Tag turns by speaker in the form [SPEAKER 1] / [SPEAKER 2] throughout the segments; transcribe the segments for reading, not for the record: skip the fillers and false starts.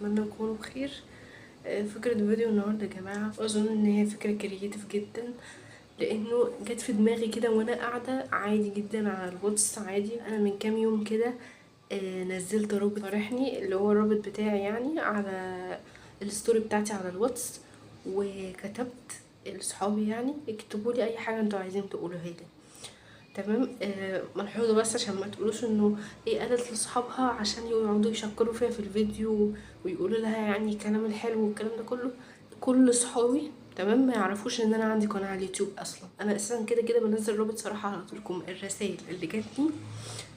[SPEAKER 1] اتمنى تكونوا بخير. فكرة فيديو النهاردة يا جماعة اظن ان هي فكرة creative جدا، لانه جت في دماغي كده وانا قاعدة عادي جدا على الواتس. عادي انا من كام يوم كده نزلت رابط صارحني اللي هو الرابط بتاعي يعني على ال story بتاعتي على الواتس، وكتبت لصحابي يعني اكتبوا لي اي حاجة انتوا عايزين تقولوها لي. تمام. ملحوظة بس عشان ما تقولوش انه ايه قالت لاصحابها عشان يقعدوا يشكروا فيها في الفيديو ويقولوا لها يعني الكلام الحلو والكلام ده كله. كل صحابي تمام ما يعرفوش ان انا عندي قناة على اليوتيوب اصلا. انا اساسا كده كده بنزل رابط صراحة على طول. الرسائل اللي جاتني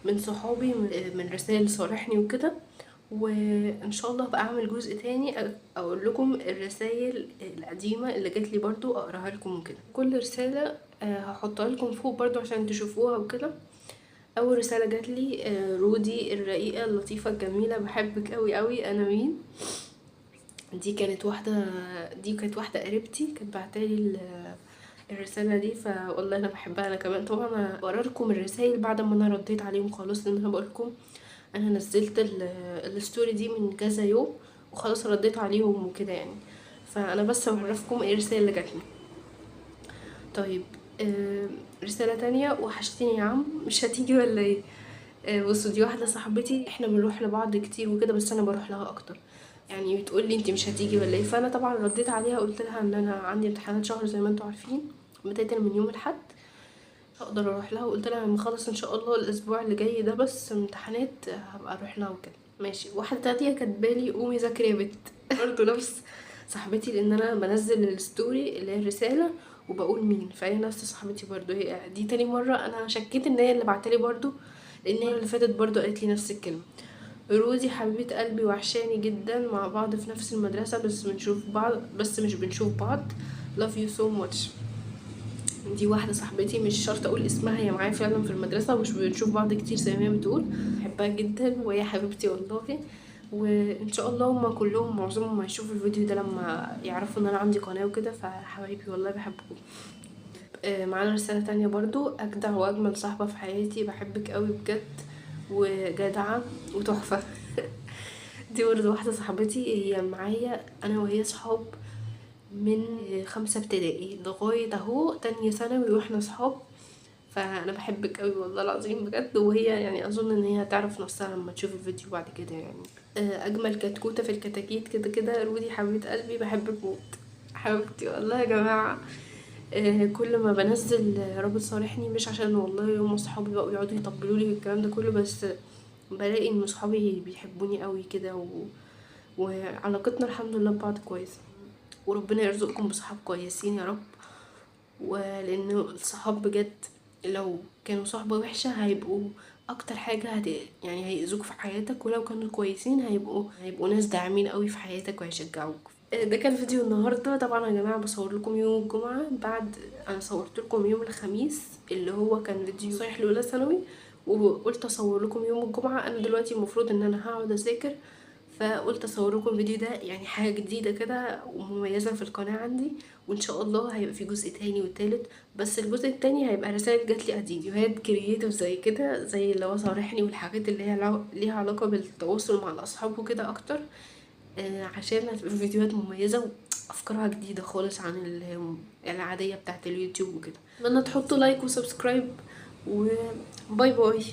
[SPEAKER 1] من صحابي من رسائل صارحني وكده، وان شاء الله بقى اعمل جزء تاني اقول لكم الرسائل القديمة اللي جات لي برضو اقراها لكم وكده. كل رسالة هحطها لكم فوق برضو عشان تشوفوها وكده. اول رسالة جات لي رودي الرقيقة اللطيفة الجميلة، بحبك قوي قوي، انا مين؟ دي كانت واحدة قريبتي كانت بعتالي الرسالة دي، فوالله انا بحبها انا كمان. طبعا انا بقرا لكم الرسائل بعد ما انا رديت عليهم خلاص، لان انا بقول لكم انا نزلت ال story دي من كذا يوم وخلاص رديت عليهم وكده يعني، فانا بس بعرفكم ايه الرسالة اللي جاتلي. طيب رسالة تانية، وحشتيني يا عم، مش هتيجي ولا ايه؟ بصوا دي واحدة صاحبتي، احنا بنروح لبعض كتير وكده، بس انا بروح لها اكتر يعني. بتقول لي انت مش هتيجي ولا ايه؟ فانا طبعا رديت عليها قلت لها ان انا عندي امتحانات شهر زي ما انتوا عارفين، بداية من يوم الاحد هقدر اروح لها، وقلت لها لما اخلص ان شاء الله الاسبوع اللي جاي ده بس امتحانات هبقى اروح لها وكده. ماشي. واحدة تانية كاتبالي قومي ذاكري يا بت، برضه نفس صاحبتي، لان انا بنزل ال story اللي هي الرسالة وبقول مين، فهي نفس صاحبتي برضه. هي دي تاني مرة انا شكيت ان هي اللي بعتلي برضه، لان هي اللي فاتت برضه قالت لي نفس الكلمة. رودي حبيبه قلبي وحشاني جدا، مع بعض في نفس المدرسة بس بنشوف بعض، بس مش بنشوف بعض، love you so much. دي واحدة صاحبتي مش شرط اقول اسمها، هي معايا فعلا في المدرسة ومش بنشوف بعض كتير زي ما هي بتقول. بحبها جدا وهي حبيبتي والله، وان شاء الله هما كلهم معظمهم هيشوفوا الفيديو ده لما يعرفوا ان انا عندي قناة وكده، فحبايبي والله بحبكم. معانا رسالة تانية برضو، اجدع واجمل صاحبة في حياتي، بحبك قوي بجد وجدعة وتحفة. دي برضو واحدة صاحبتي، هي معايا انا وهي صحاب من 5 ابتدائي لغاية اهو تانية ثانوي واحنا صحاب، فانا بحبك قوي والله العظيم بجد. وهي يعني اظن ان هي هتعرف نفسها لما تشوف الفيديو بعد كده يعني. اجمل كتكوتة في الكتاكيت كده كده، رودي حبيبة قلبي بحبك موت حبيبتي والله يا جماعة. كل ما بنزل رابط صارحني مش عشان والله هم صحابي بقوا يقعدوا يطبلوا لي والكلام ده كله، بس بلاقي ان صحابي بيحبوني قوي كده وعلاقتنا الحمد لله ببعض كويسة، وربنا يرزقكم بصحاب كويسين يا رب. ولان الصحاب بجد لو كانوا صحبة وحشة هيبقوا اكتر حاجة يعني هيأذوك في حياتك، ولو كانوا كويسين هيبقوا ناس داعمين قوي في حياتك وهيشجعوك. ده كان فيديو النهارده. طبعا يا جماعة بصور لكم يوم الجمعة، بعد انا صورت لكم يوم الخميس اللي هو كان فيديو صحيح الاولى ثانوي، وقلت اصور لكم يوم الجمعة. انا دلوقتي المفروض ان انا هقعد اذاكر، فقلت اصور لكم الفيديو ده يعني حاجة جديدة كده ومميزة في القناة عندي، وان شاء الله هيبقى في جزء تاني وتالت، بس الجزء التاني هيبقى رسائل جات لي قديم، فيديوهات creative زي كده، زي اللي هو صارحني والحاجات اللي هي ليها علاقة بالتواصل مع الاصحاب وكده اكتر، عشان هتبقى فيديوهات مميزة وافكارها جديدة خالص عن العادية بتاعت اليوتيوب وكده. اتمنى تحطوا like و subscribe، و bye bye.